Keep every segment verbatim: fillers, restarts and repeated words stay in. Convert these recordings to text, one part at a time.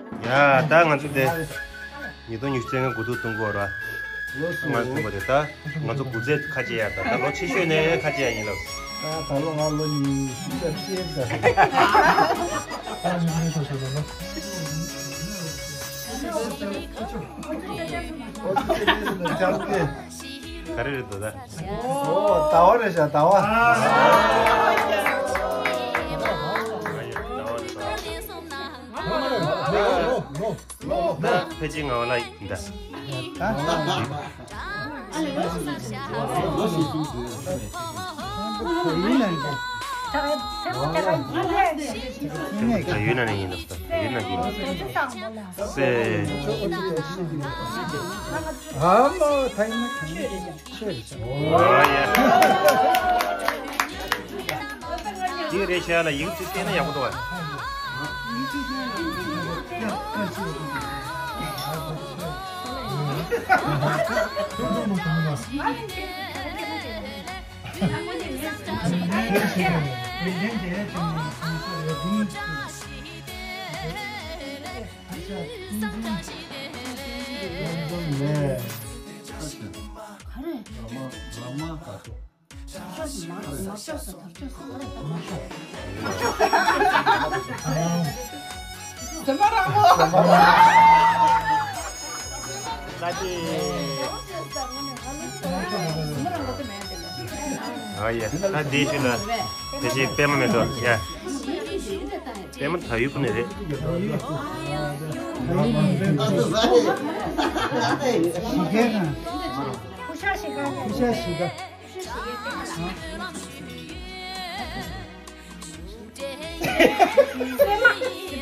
ཡ། ད་ང་ཚོ་དེ་ཉིས་སྟོང་ཉི་ཤུ་རྩ་ལྔ་དགུ་ཐུག་གཏོང་གི་ཡོད་ར། ལོ་སུ་ལྔ་ཐུག་པ་རེད། ད་ང་ཚོ་དགུ་ཚེས་ཁ་ཆེ་ཡ། ད་ད་ལོ་ཆེ་ཤོས་ནས་ཁ་ཆེ་ཡ་ཡིན་ལབ། ད་ད་ལོ་ང་ལོ་ཉི་ཤུ་རྩ་བཞི་ད། ཨོ་ཙི་ཙི་ཙི་ཙི་ཙི། ག་རེ་རེད་འདུག་ད། ཨོ་ཟླ་བ་རེད་ཤག་ཟླ་བ། ད་ཕལ་ཆེར་ང་བ་ལ་ཡིན་ད། ད་ཡུན་ནན་གྱི། ད་ཡུན་ནན་ནས་ཡིན་འདུག་ད་ཡུན་ནན་གྱི་ཡིན་འདུག་ད། སེ། ཨ་མ་ཐ་ཡིན་ན་ཁྱོད་རེད་ཤག་འོ་ཡ། འདི་རེད་ཤག་ལ་ཡིག་ཅིག་བལྟས་ན་ཡག་པོ་འདུག་བ། ཨ་ཡ། ད་འདི་ཞུ་ན་དེ་བཞིན་པད་མ་མེ་ཏོག་ཡ། པད་མ་ད་ཡུལ་ཁོ་ནས་རེད།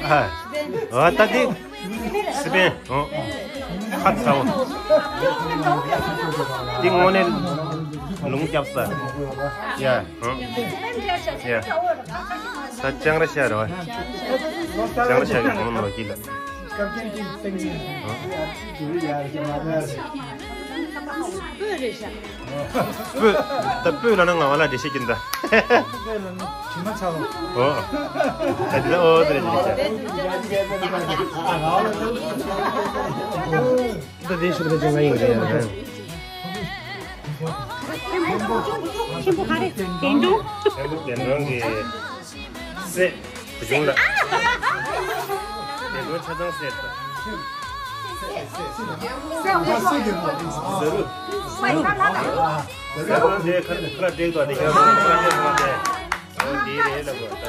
ཨ། ཨ། ད་དེ་སི་པན། ཨོ། ཁ་ཚ་བོ། འདི་དངོས་གནས་ལུང་སྐྱབས་ས། ཡ། ཨོ། ཡ། ད་ལྕང་ར་ཤར་རེད་བ། ལྕང་ར་ཤར་གྱི་ངོ་ནོར་གྱི་ལ། སྤོས་རེད་ཤག་སྤོས། ད་སྤོས་ལ་ན་ང་བ་ལ་འགྲེལ་བཤད་ཀྱིན་ད། སྤོས་ལ་ན་དྲི་མ་ཚ་བ། ཨོ། ད་འདི་ལ་ཨོ་ཟེར་འགྲེལ་བཤད། ད་དེ་ཞིག་ལ་ཅང་ང་ཡིན་རེད་ཡ། ཆེན་པོ་ག་རེ་བདེན་དྲུང་། ཆེན་པོ་བདེན་དྲུང་གི་སྲས། བུ་ཆུང་ལ། བདེན་དྲུང་ཆ་ཚང་སྲས་དང་། ཟ་རུ། ཟ་རུ་དེ་ཁ་ཁ་ལག་སྤྲད་དོ་དེ་ཁ་ལག་སྤྲད་དོ་དེ། ཨོ་དེ་རེད་ལ་གོ་ད།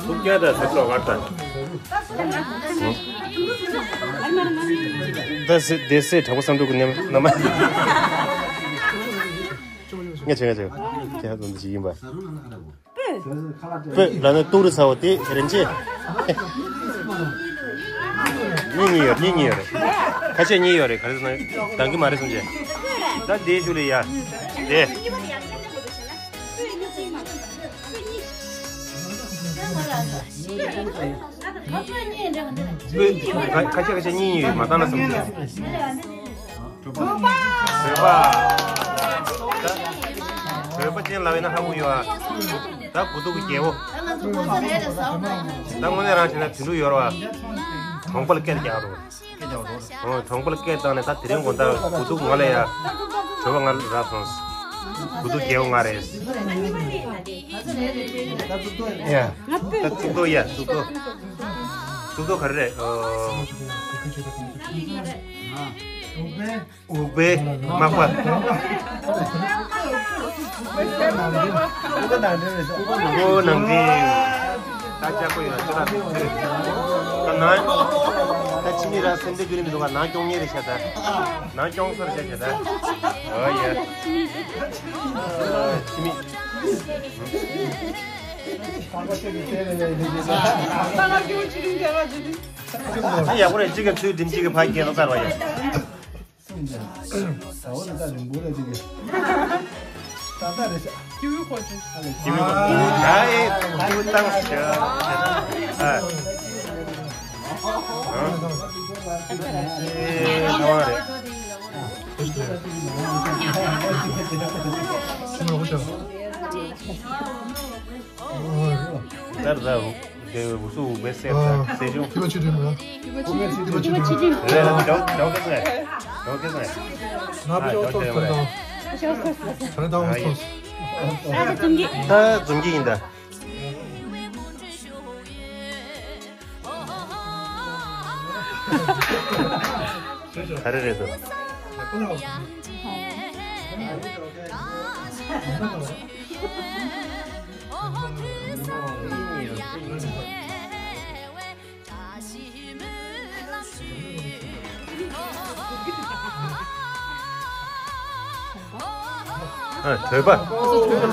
ཐུགས་རྒྱལ་དང་ཟབ་ལོ་གར་དང་། ད་སེ་དེ་སེ་དྲག་པོ་བསམ་འགྲུབ་ཀྱི་ནམ་ནམ། ངས་བྱས་ངས་བྱས། དེ་ཧ་ཙམ་ཞིག་ཡིན་པ། སྤོས་ལ་ནི་ཏུག་རི་ཚ་བོ་དེ་རིན་ཆེན། གཉིས་གཉིས་ཡོད། གཉིས་གཉིས་ཡོད་རེད། ཁ་ཤས་གཉིས་ཡོད་རེད། ག་རེ་ཟེར་ན་འདང་གི་མ་རེད་གསུངས་བྱས། ད་དེ་ཞུ་ལེ་ཡ། དེ། སྤོས་ཁ་ཁ་ཤས་ཁ་ཤས་གཉིས་གཉིས་ཡོད། མ་བཏང་ན་གསུངས་བྱས། བོད་པ། བོད་པ་ཅན་ལབ་ཡིན་ན་ཧ་གོ་ཡོད་ཨ། ད་དགུ་ཐུག་གི་རྒྱལ་པོ། ད་དངོས་གནས་རང་བྱས་ན་དུད་འགྲོ་ཡོད་རེད་བ། གྲོང་པ་ལ་སྐད་རྒྱག་རོགས། ཨོ། གྲོང་པ་ལ་སྐད་བཏང་ནས་ད་དེ་རིང་དགོང་དག་དགུ་ཐུག་ང་ལ་ཡ། བོད་པ་ང་ལ་རག་སོང་། དགུ་ཐུག་རྒྱལ་པོ་ང་རེད། ཡ། ད་གཙུག་ཏོར་ཡ་གཙུག་ཏོར། གཙུག་ཏོར་ག་རེ་རེད། ཨོ། འུག་པའི་མག་པ། ཨོ་ནང་དེ། ད་ཅག་པོ་ཡོད་ན་ཅོ་ར་ཚེ། ད་ནང་། ད་ཕྱི་མི་ར་སེམས་ཁྲལ་རྒྱུ་རེ་མི་འདུག་ག་ནང་སྐྱོང་ཉེ་རེ་བྱ་ད། ནང་སྐྱོང་སར་བྱ་བྱ་ད། ཨོ་ཡ། ཕྱི་མི། ད་ཡག་པོ་རེད། གཅིག་གི་ཚུལ་འགྲིམ་གཅིག་གི་ཕ་སྐད་ལོ་ཚར་བ་ཡ། ཟ་འོ་ན་ད་རིང་པོ་རེད་དེ་གི། ད་ད་རེད་ཤག་སྐྱེ་བོའི་ཁོག་ཅན། སྐྱེ་བོའི་ཁོག་ཅན། ད་ཨེ་སྐྱེ་བོ་བཏང་ཤག་ཨ། ཨ། ཨེ་ད་བ་རེད། ལྟར་ད་དེ་འུ་སུ་འུ་བེ་སེ་ད་སེ་ཇུང་། ཁྱི་པ་ཆི་ཁྲིན་རེད། ཁྱི་པ་ཆི་ཁྲིན་རེད། ལོ་ཀེ་སི་ནས། ལོ་ཀེ་སི་ནས། ང་བི་ཨོ་ཏོ་ཏོ་དང་། ད་ད་འོང་སོང་། ད་འཛོམས་ཀྱི་ཡིན་ད། ག་རེ་རེད་འདུག་ཨ། གྲོད་པ།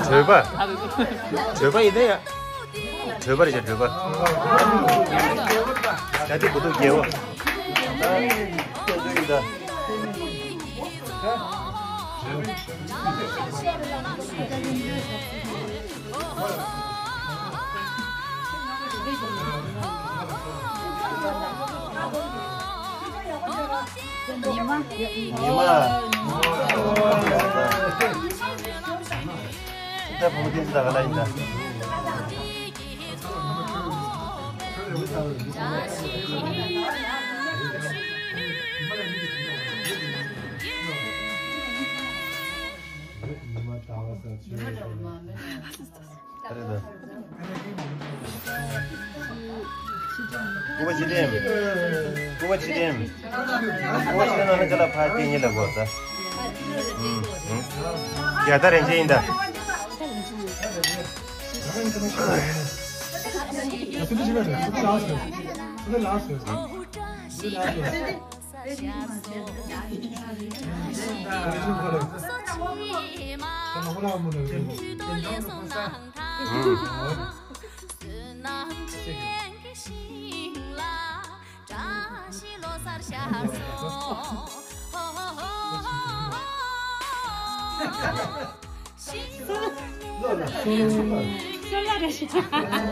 གྲོད་པ། གྲོད་པ་ཡིན་ན་ཡ། གྲོད་པ་རེད་བྱ། གྲོད་པ། ད་དེ་གུ་དུག་རྒྱལ་བོ། ད་ཡིན་ད། ཉི་མ། ཉི་མ། ད་བུ་མོ་དེ་ཚོ་ད་ག་ལ་ཡིན་ད། ཉི་མ་ཟླ་བ་ཟེར་ཆོས་ཉི་མ་ཟླ་བ་མ་མེད། ཨ་རེད་ད། སྐུ་པ་ཆི་ལེམ། སྐུ་པ་ཆི་ལེམ། སྐུ་པ་ཆི་ལེམ་ནང་ན་ཅ་ལག་ཕར་སྟེང་ཉིད་ལ་གོ་ས། ཨུམ་ཨུམ། རྒྱ་ད་རན་ཆེན་ཡིན་ད།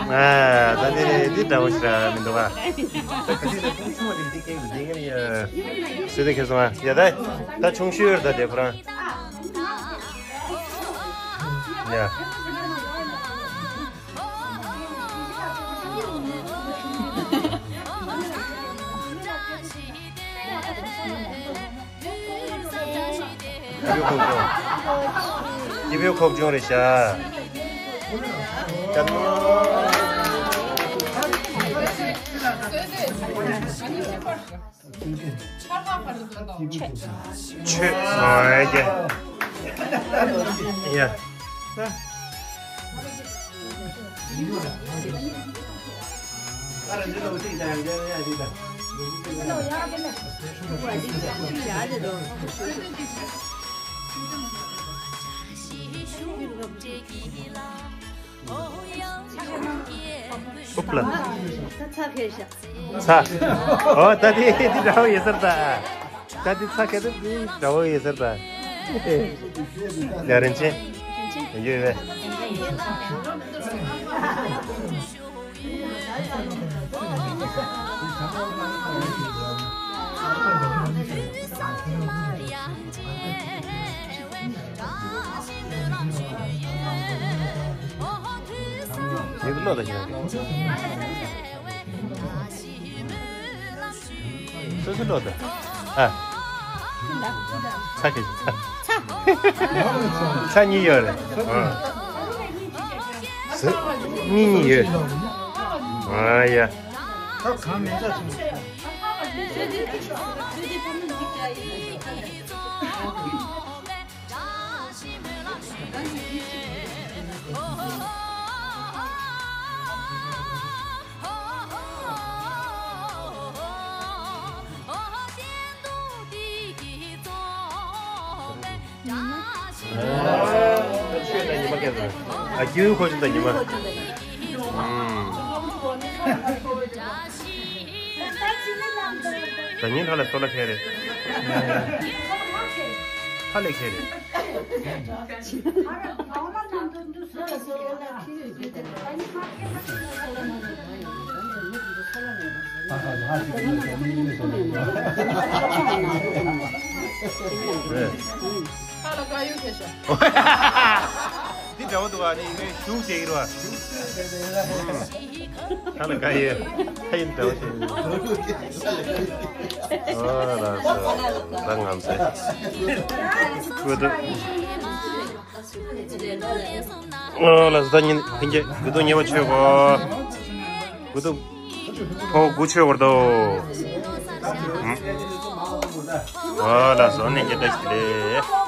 ཨ། ད་ནི་འདི་འདྲ་བོ་ཞིག་ར་མི་འདུག་ག་ད་ག་ཅི་ད་ཕྲུ་གུ་ཆུང་བ་དེ་འདི་སྐད་འདི་ངར་ཡ། སུ་དེ་ཁེ་སོང་ཨ། ཡ་ད་ད་ཆུང་ཤོས་ད་དེ་ཁོ་རང་། ཡ། སྐྱིད་པོའི་ཁོག་ཆུང་རེད་ཤག་ཆོས་ཨོ་ཡ། ཡ། ཨུབ་ལ། ཚ། ཨོ་ད་དེ་དེ་འདྲ་བོ་ཡོད་ས་རེད་ད། ད་དེ་ཚ་ག་དེ་འདྲ་བོ་ཡོད་ས་རེད་ད། ཡ་རིན་ཆེན། ཡོད་པས། ཡིན་ལོ་ད་ཞིག་སོ་སོ་ལོ་ད། ཨ། ཚ་གི་ཚ། ཚ་གཉིས་ཡོད་རེད། ཨ། གཉིས་གཉིས་ཡོད། ཨ་ཡ། ད་གང་མིན་ཚ་སོང་། ཨ། སྐྱིད་པོའི་ཁོག་ཆུང་དང་ཉི་མ། ཨུམ། ད་ཉིན་ཧ་ལས་སོ་ལ་ཁེལ་རེད། ཧ་ལས་ཁེལ་རེད། འདི་འདྲ་བོ་འདུག་ཨ་ནི་ངས་གཞུག་བསྡད་ཀྱི་རེད་བ། ཁ་ལ་ཁ་ཡེ་ཁ་ཡིན་འདྲ་བ་ཞིག་ཨོ་ལ་སོ་རང་ངམ་སེ་ཁུ་དུ། ཨོ་ལ་སོ་ད་ཉིན་ཕིན་གྱི་དགུ་དུ་ཉེ་བ་ཆོས་གོ་དགུ་དུ་ཕོ་དགུ་ཆོས་བར་དོ། ཨོ་ལ་སོ་ནས་ཀྱི་ད་ཞིག་ལེ།